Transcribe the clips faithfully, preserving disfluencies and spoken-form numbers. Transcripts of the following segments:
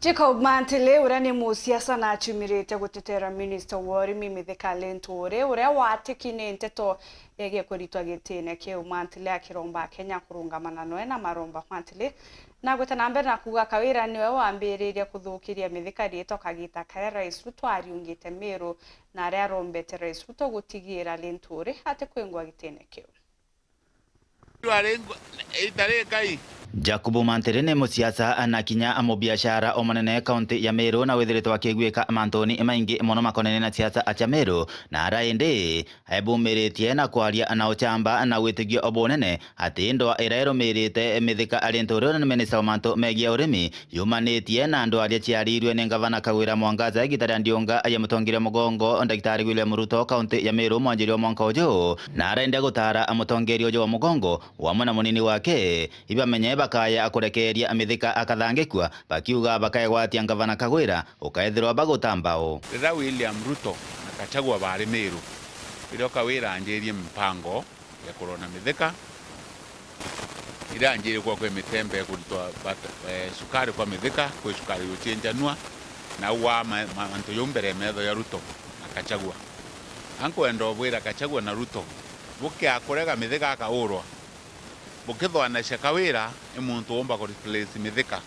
Jacob Mantili, uria ni musiasa na aciumirite gutetera minista wa urimi Mithika Linturi, uria watikine nteto yegie kuritwa gitine kiu. Mantili akiromba Akenya kurungamana noe na maromba. Mantili nagwete na mbere na kuuga Kawira niwe wambiririe kuthukiria Mithika riitwa kagita karia Rais Ruto ariungite Meru na aria arombete Rais Ruto gutigira Linturi atikwingwa gitine kiu. Rwari ngu-, itari kai. Jacob Mantiri ni musiasa na kinya mubiashara umunene kaunti ya Meru, na withiritwe akigwika mantuni maingi mono makonene na siasa acia Meru, na ara indi ebumiritie na kwaria na uchamba na witigio bunene ati ndwa ira irumirite Mithika Linturi uria ni minista wa mantu megie urimi, yumanitie na ndwaria ciarirue ni Ngavana Kawira Mwangaza igita ria ndiunga ya mutongeria mugongo Ndagitari William Ruto kaunti ya Meru mwanjiri wa mwanka uju, na arenda gutara mutongeria uju wa mugongo wamwe na munini wake ibamenye bakaya kurekeria Mithika akathangikua, bakiuga bakaegwatia Ngavana Kawira ukaethirwa bagutamba u. Riria William Ruto na Gachagua bari Meru, riria Kawira anjirie mpango ya kurona Mithika, iria anjiri kwa kwi mitembe kuritwa bata-, eh, cukari kwa Mithika, kwi cukari ucienjanua, na ugwa ma-, ma-, mantu jau mbere metho ya Ruto na Gachagua. Ankwenda ubwira Gachagua na Ruto, bukia kurega Mithika akaurwa, bukithwanacia Kawira i muntu umba ku replace Mithika,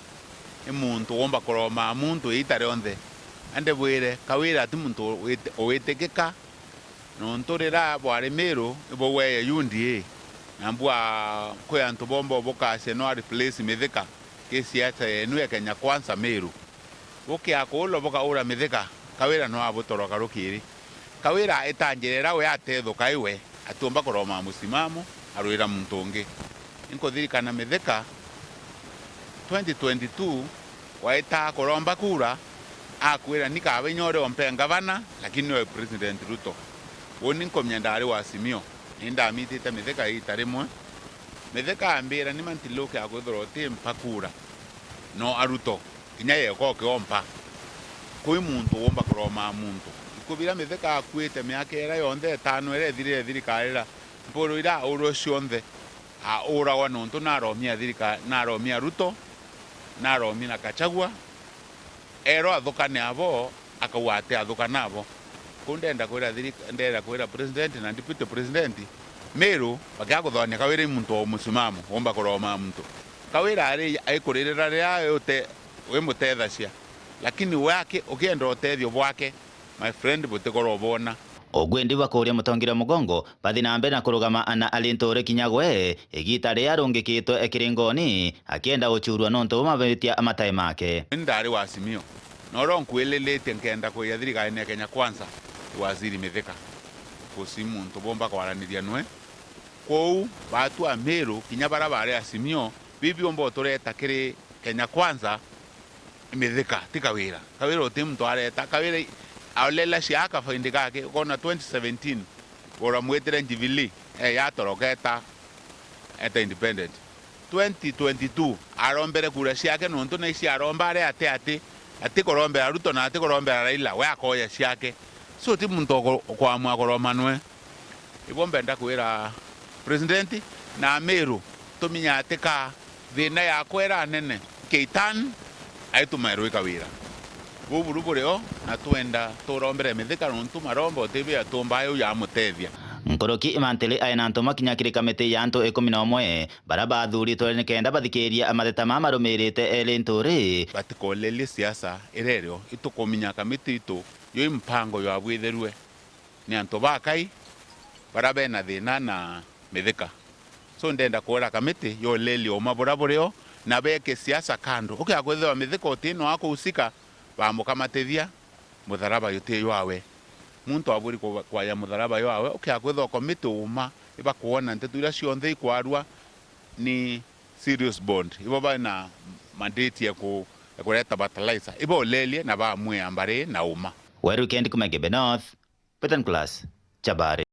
i muntu umba kuroma muntu iita rionthe. Ande bwire, Kawira ti muntu wit-, witikika, nontu riria bwari Meru, ibugweye U D A, na mbwa kwi antu bomba ubukacia no a replace Mithika ki siasa yenu ya Kenya Kwanza Meru. Bukia kuulwa bukaura Mithika, Kawira no abutoroka rukiri. Kawira aita njira iria we atethuka iwe, atiumba kuroma musimamo, arwira muntu ungi. Inkuthirikana Mithika, twenty twenty-two, waita kuromba kura, akwira, "Ni kabinya uria umpe ngavana, lakini niwe President Ruto." Uni nkumenya ndari wa Simio, ni ndamitite Mithika iita rimwe. Mithika ambira, "Ni mantiluke akwithirwa utimpa kura, no a Ruto, kinya yeka ukiompa. Kwi muntu umba kuroma muntu." Ikubira Mithika akuite miaka iria yonthe itano iria ithirire thirikari iria, mpuru iria aurwe cionthe, auragwa nontu naromia thirika-, naromia Ruto, naromia na Gachagua, erwa athukane abo, akauga ati athukana abo. Kuu ndenda kwira thirika-, ndenda kwira president na deputy president, Meru, bakia kuthwania Kawira i muntu wa musimamo, umba kuroma muntu. Kawira ari aikuririra riria ute-, wimutethacia, lakini we aki-, ukienda utethio bwake, my friend, butikorwo bwona. Ugwe ndi bakuria mutongeria mugongo bathi na mbere na kurugama na Linturi kinya gwe igita riria arungikitwe kiringoni akienda gucurua nontu bwa mabitia matai make. Ni ndari wa Simio, na uria nkwililitie nkenda kuiya thirikarine ya Kenya Kwanza, waziri Mithika, guci muntu bumba kwaraniria nwe. Kwou batu a Meru kinya baria bari Azimio, bibiumba utureta kiri Kenya Kwanza, Mithika, ti Kawira. Kawira uti muntu areta. Kawira i-, aolela cia kabaindi gake, ukona twenty seventeen, uramwitire Jubilee, eh, yatoroka eta, eta independent. Twenty twenty-two, arombere kura ciake nontu na ici aromba ari ati ati, ati kurombera Ruto na ati kurombera Raila, we akoya ciake. So ti muntu uku-, ukwamua kuroma nwe. Ibo mbenda kwira President na Amiru, tuminya ati ka thina yakwa ira nene, Keitan aitumairwe ikawira. Buu buru buri o, na twenda turombere Mithika nontu maromba utibi atumba ayu yamutethia. Nkuruki Mantili aina ntuma kinya kiri kamiti ya antu ikumi na umwe baria bathuritwe nikenda bathikirie mateta ma marumirite Linturi. Batikolelie siasa iria irio, itukuminya kamiti itu yo i mpango yabwitherue ni antu bakai baria bena thina na Mithika. So ndenda kwira kamiti yolelie uma buria burio na beke siasa kando. Ukia kwithirwa Mithika uti no akuusika, bamukamatithia, mutharaba uti jwawe. Muntu aburi ku-, kwaya mutharaba jwawe, ukia kwithirwa komiti uma ibakwona nteto iria cionthe ikwarua ni serious bond. Ibo bena mandate ya ku-, ya kureta fertilizer. Ibolelie na bamwia mbari na uma. Weru Weekend kuma Igembe North, Betan Class, Chabari.